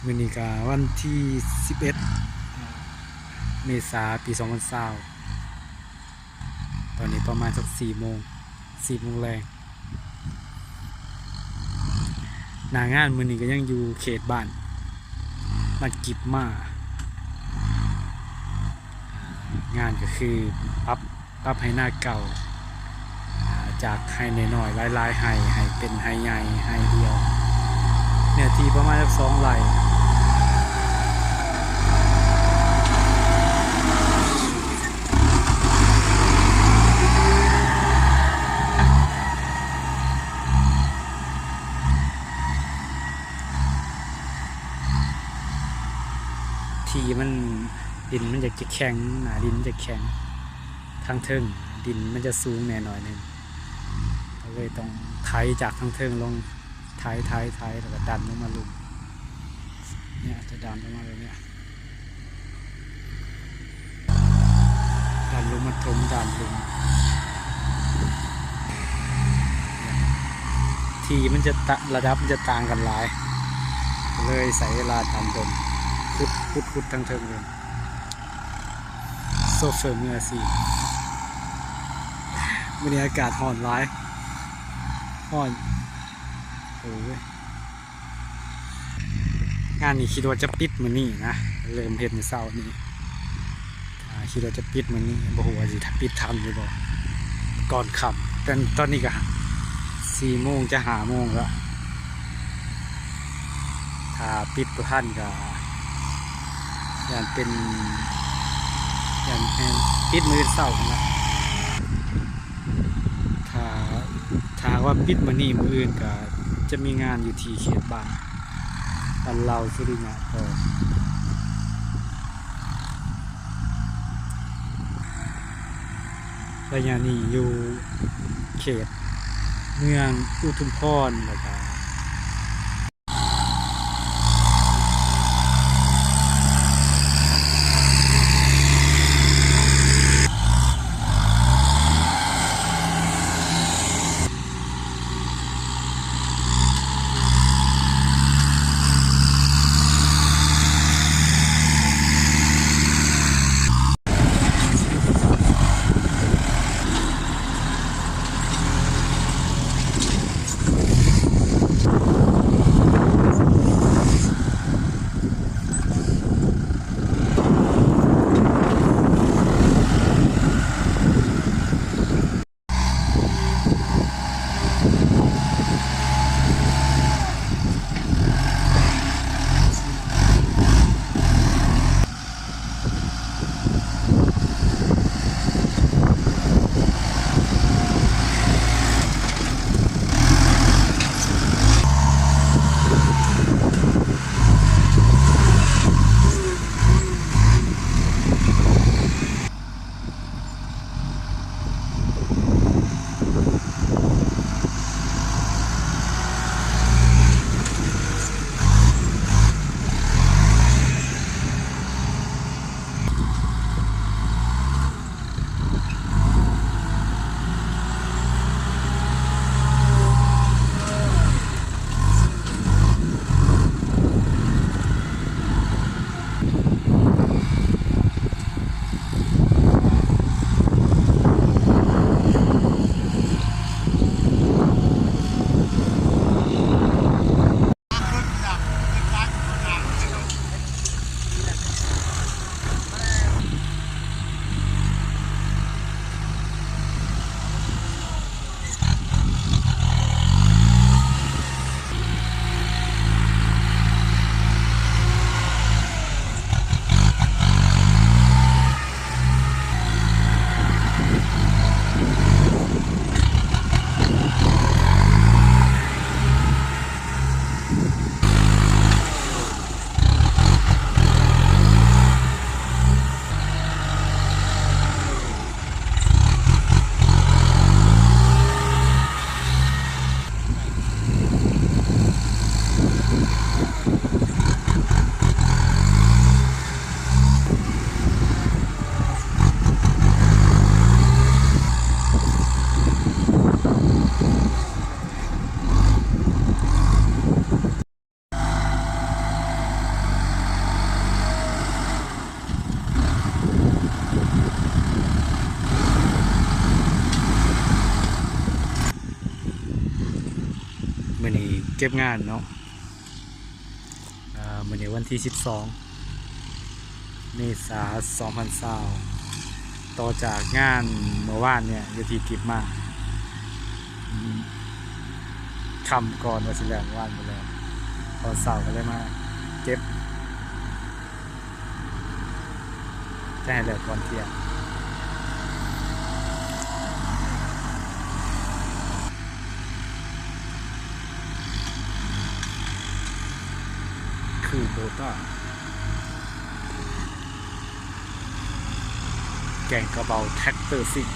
ມື້ນີ້ກໍວັນທີສິບເອັດ ເມສາ ປີສອງພັນຊາວ ຕອນນີ້ປະມານສັກສີ່ໂມງ ສີ່ໂມງແລງ. ໜ້າງານມື້ນີ້ກໍຍັງຢູ່ເຂດບ້ານ ບ້ານກິບມາ ອ່າ ງານກໍຄືປັບ ປັບໄຮ່ນາເກົ່າ ອ່າ ຈາກໄຮ່ນ້ອຍໆ ຫຼາຍໆໄຮ່ ໃຫ້ເປັນໄຮ່ໃຫຍ່ ໄຮ່ດຽວ ເນື້ອທີ່ປະມານຈັກສອງໄຮ່. ທີ່ມັນ ດິນມັນຢາກຈະແຂງ ໜ້າດິນຈະແຂງ ທາງເທິງດິນມັນຈະສູງແດ່ໜ້ອຍໜຶ່ງ ກໍເລີຍຕ້ອງໄຖຈາກທາງເທິງລົງ ໄຖ ໄຖ ໄຖ ແລ້ວກໍດັນລົງມາລຸ່ມ ເນຍ ຈະດັນລົງມາແບບເນຍ ດັນລົງມາຖົມດ້ານລຸ່ມ. ທີ່ມັນຈະຕະ ລະດັບມັນຈະຕ່າງກັນຫຼາຍ ກໍເລີຍໃຊ້ເວລາດັນດົນ ຂຸດ ຂຸດ ຂຸດທາງເທິງເລີຍ. ໂຊເຟີມືອາຊີບ ມື້ນີ້ອາກາດຮ້ອນຫຼາຍ ຮ້ອນ ໂອ້ຍ. ງານນີ້ຄິດວ່າຈະປິດມື້ນີ້ນະ ເລີ່ມເຮັດມື້ເຊົ້ານີ້ ອ່າ ຄິດວ່າຈະປິດມື້ນີ້ ບໍ່ຮູ້ວ່າຊິປິດທັນຫຼືບໍ່ ກ່ອນຄ່ຳ. ແຕ່ຕອນນີ້ກໍສີ່ໂມງຈະຫ້າໂມງແລ້ວ ຖ້າປິດບໍ່ທັນກໍຢ້ານເປັນ ຢ້ານໃຫ້ປິດມື້ອື່ນເຊົ້າຫັ້ນລະ. ຖ້າ ຖ້າຫາກວ່າປິດມື້ນີ້ ມື້ອື່ນກໍຈະມີງານຢູ່ທີ່ເຂດບ້ານ ບ້ານເລົາສຸລິຍະຕໍ່. ໄລຍະນີ້ຢູ່ເຂດເມືອງອຸທຸມພອນ ແລ້ວກໍ ເກັບງານເນາະ ເອີ ມື້ນີ້ວັນທີສິບສອງ ເມສາ ສອງພັນຊາວ ຕໍ່ຈາກງານເມື່ອວານນີ້ ຢູ່ທີ່ເກັບມາ ອືມ ຄ່ຳກ່ອນວ່າຊິແລ້ວ ເມື່ອວານບໍ່ແລ້ວ ຕອນເຊົ້າກໍເລີຍມາເກັບ ຈະໃຫ້ແລ້ວກ່ອນທ່ຽງ. ຄືໂບຕາ ແກ່ງກະເບົາ ແທຣັກເຕີຊິ່ງ.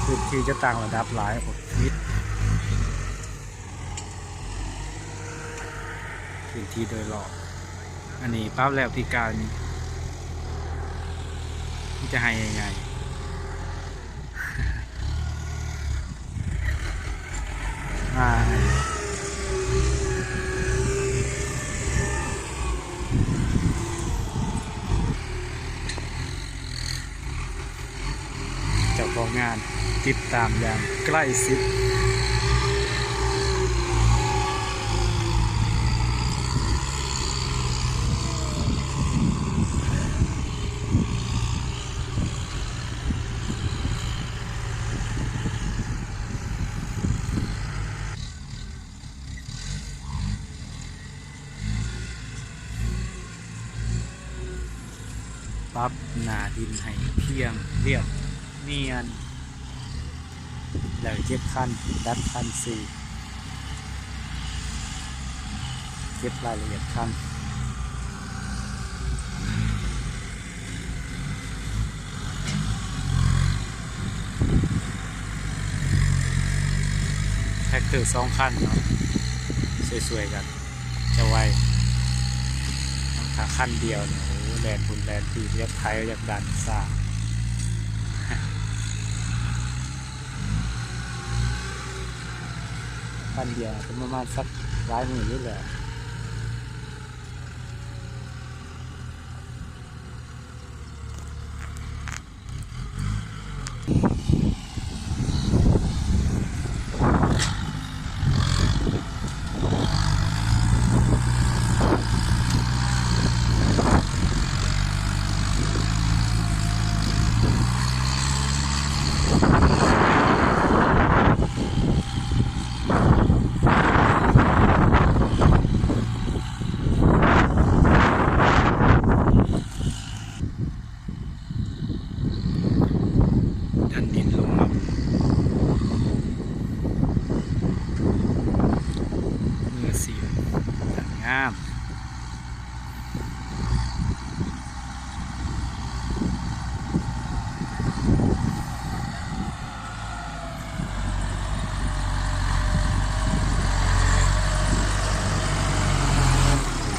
ພື້ນທີ່ຈະຕ່າງລະດັບຫຼາຍ ໂອດວິດ ພື້ນທີ່ໂດຍລອບ. ອັນນີ້ປັບແລ້ວ ທີ່ກາງນີ້ ມີແຕ່ໄຮ່ໃຫຍ່ໆ. ອ່າ ເຈົ້າຂອງງານຕິດຕາມຢ່າງໃກ້ຊິດ. ປັບໜ້າດິນໃຫ້ພຽງລຽບນຽນ ແລ້ວເກັບຄັນ ດັດຄັນ ສີ່ ເກັບລາຍລະອຽດຄັນ. ແທຣັກເຕີສອງຄັນເນາະ ຊ່ວຍໆກັນຈະໄວ. ຖ້າຄັນດຽວນີ້ ໂອ້ ແລ່ນພຸ້ນແລ່ນພີ້ ຢາກໄຖ ຢາກດັນຊ້າ. ຄັນດຽວກໍປະມານສັກຫຼາຍມື້ຢູ່ແຫຼະ. ດັນດິນລົງເນາະ ມືອາຊີບ ດັນງາມ.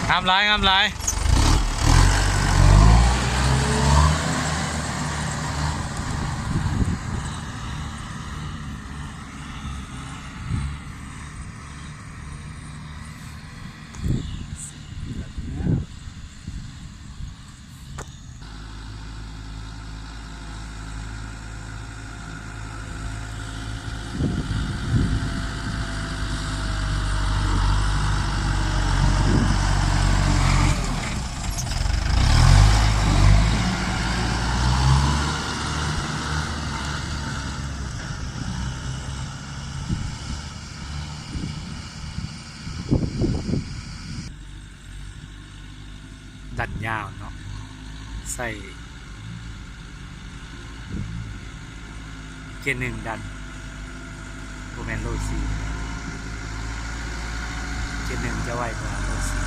ງາມຫຼາຍ ງາມຫຼາຍ. ດັນຍາວເນາະ ໃສ່ເກຍໜຶ່ງດັນ ບໍ່ແມ່ນໂລສີ່ ເກຍໜຶ່ງຈະໄວກວ່າໂລສີ່.